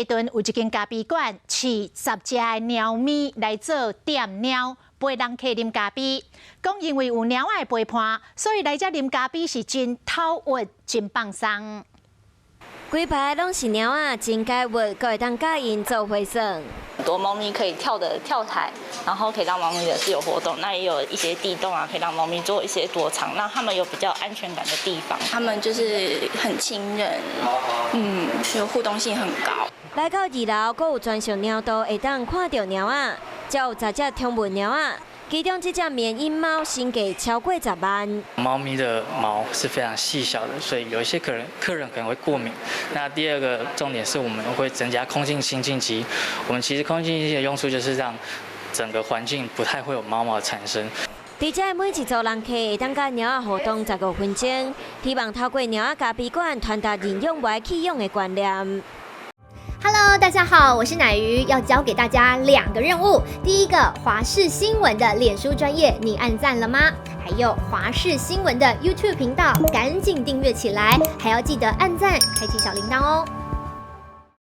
頓有一間咖啡館，飼10隻的貓咪來做店貓，陪人客啉咖啡。講因為有貓仔的陪伴，所以來遮啉咖啡是真透鬱、真放鬆。規排攏是貓仔，真解鬱，閣會當佮𪜶做伙耍。很多貓咪可以跳的跳台，然後可以讓貓咪的自由活動。那也有一些地洞啊，可以讓貓咪做一些躲藏，讓他們有比較安全感的地方。他們就是很親人，就互動性很高。來到二樓，閣有專屬貓道，會當看著貓仔，遮有十隻寵物貓仔，其中這隻緬因貓身價超過10萬。貓咪的毛是非常細小的，所以有一些客人可能會過敏。那第二個重點是我們會增加空氣清淨機。我們其實空氣清淨機的用處就是讓整個環境不太會有貓毛產生。佇遮每一組人客會當佮貓仔互動15分鐘，希望透過貓仔咖啡館傳達認養無愛棄養的觀念。 Hello，大家好，我是奶魚，要交給大家兩個任務。第一個，華視新聞的臉書專頁，你按讚了嗎？還有華視新聞的 YouTube 頻道，趕緊訂閱起來，還要記得按讚，開啟小鈴鐺哦。